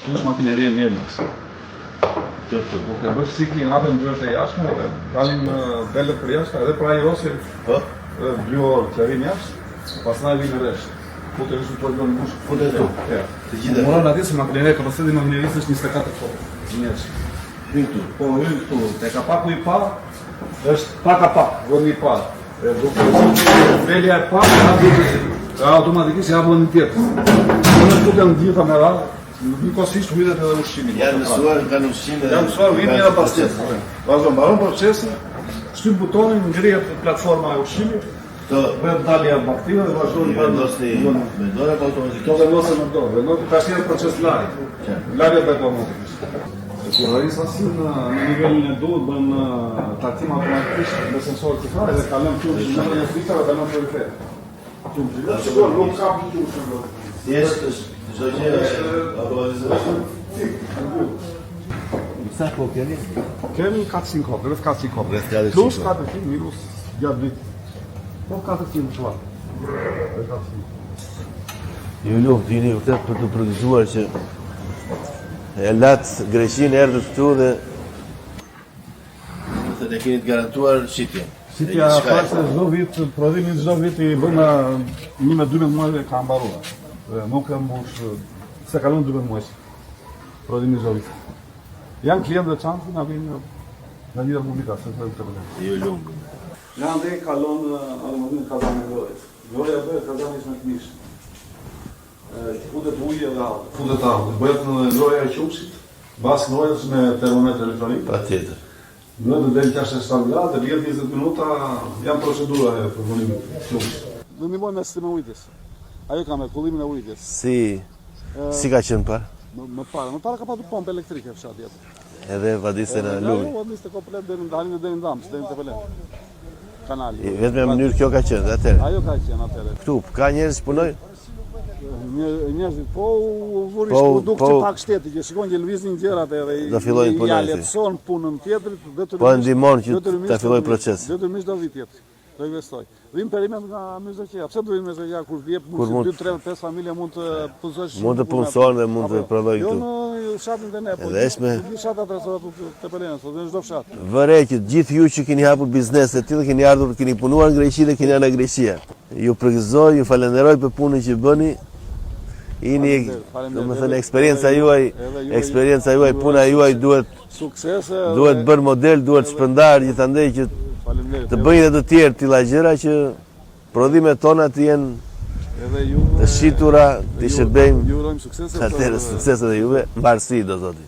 Kjo është makineria e Niermix. Kjo këtu. Po ke bësh ciklin hapen dyert e jashtme dhe dalin belet për jashtë edhe pra ajrosje. Po. Dhe dy orë që rrinë jashtë, pastaj vinë rresht. Futen në po bën mush, futen këtu. Ja. Të gjitha. Moran atje se makineria kapaciteti i makinerisë është 24 kokë. Njerëz. Hyn këtu. Po hyn këtu. Te kapaku i parë është pa kapak, vendi i parë. E duke belja e parë, ha duke automatikisht ja bën tjetër. Në këtu janë gjitha me radhë, njëkohësisht ujët edhe ushqimi. Janë mësuar, kanë ushqim edhe. Janë mësuar vijnë njëra pas tjetrës. Vazhdo mbaron procesi, shtyp butonin, ngrihet platforma e ushqimit, Të bëhet dalja e bagëtive dhe vazhdon i vendosni me dorë apo automatikisht? Këto vendosen me dorë, vendosen tash janë proces larje. Larja bëhet automatikisht. Kur arrin sasinë në, në nivelin e duhur bën tatim automatikisht me sensor të ka dhe kalon qumështin në një filtër dhe kalon frigorifer. Qumështi. Shikon, nuk ka qumësht në dorë. Thjesht është çdo gjë është automatizuar. Sa kokë keni? Kemi 400 kokë, rreth 400 kokë. Rreth 400 Plus 400 minus gjatë vitit. Po 400 më shumë. Rreth 400. Ju lumtë, jeni vërtet për të përgëzuar që e latë Greqinë erdhët këtu dhe do të e keni të garantuar shitjen. Shitja thashë çdo vit, prodhimin çdo vit i bën një me 12 muaj ka mbaruar. Dhe nuk e mbush, se kalon 12 muaj. Prodhimi çdo vit. Janë klientë veçantë, na vinë nga gjitha publika, se të të Ju lumtë. Nga andej kalon automatikisht në kazanin e ngrohjes. Ngrohja bëhet kazani është me këmishë. Futet uji edhe avull. Futet avull. Bëhet në ngrohja e qumështit, mbas ngrohjes me termometër elektronik. Patjetër. Ngrohet deri në 67 gradë, lihet 20 minuta, janë procedura e përpunimit të qumështit. Do ndihmojmë me sistemin e ujitjes. Ajo ka me kullimin e ujitjes. Si si ka qenë parë? Më parë, më parë ka patur pompë elektrike fshati aty. Edhe vadiste në lumi. Edhe vadiste komplet deri në dalin deri në Damës, deri në Tepelenë. Kanali. E vetmja mënyrë kjo ka qenë atëherë. Ajo ka qenë atëherë. Këtu ka njerëz që punojnë? Njerëzit po u vuri po, u duk po, që pak shteti që shikon që lëvizin gjërat edhe i do fillojnë punën. Ja lehtëson punën tjetrit detyrimisht. Po ndihmon që të fillojë procesi. Detyrimisht do vi tjetri. Do investoj. Vijnë perimet nga Myzeqeja. Pse do vinë Myzeqeja kur jep mundësi 2 3 5 familje mund të punësosh. Mund të punësohen dhe mund të prodhojnë jo këtu. Jo në fshatin te ne, po edhe është me gjithë fshatrat rreth Tepelenës, ose në çdo fshat. Vë re që gjithë ju që keni hapur biznese të tilla keni ardhur, keni punuar në Greqi dhe keni ardhur nga Greqia. Ju përgëzoj, ju falenderoj për punën që bëni. Jeni, domethënë eksperienca juaj, eksperienca juaj, puna juaj duhet Suksese Duhet bërë model, duhet shpërndarë gjithandej që të bëjnë edhe të tjerë të tilla gjëra që prodhimet tona të jenë të shitura, të shërbejmë. Ju urojmë suksese. Atëherë suksese dhe juve, mbarësi do zoti.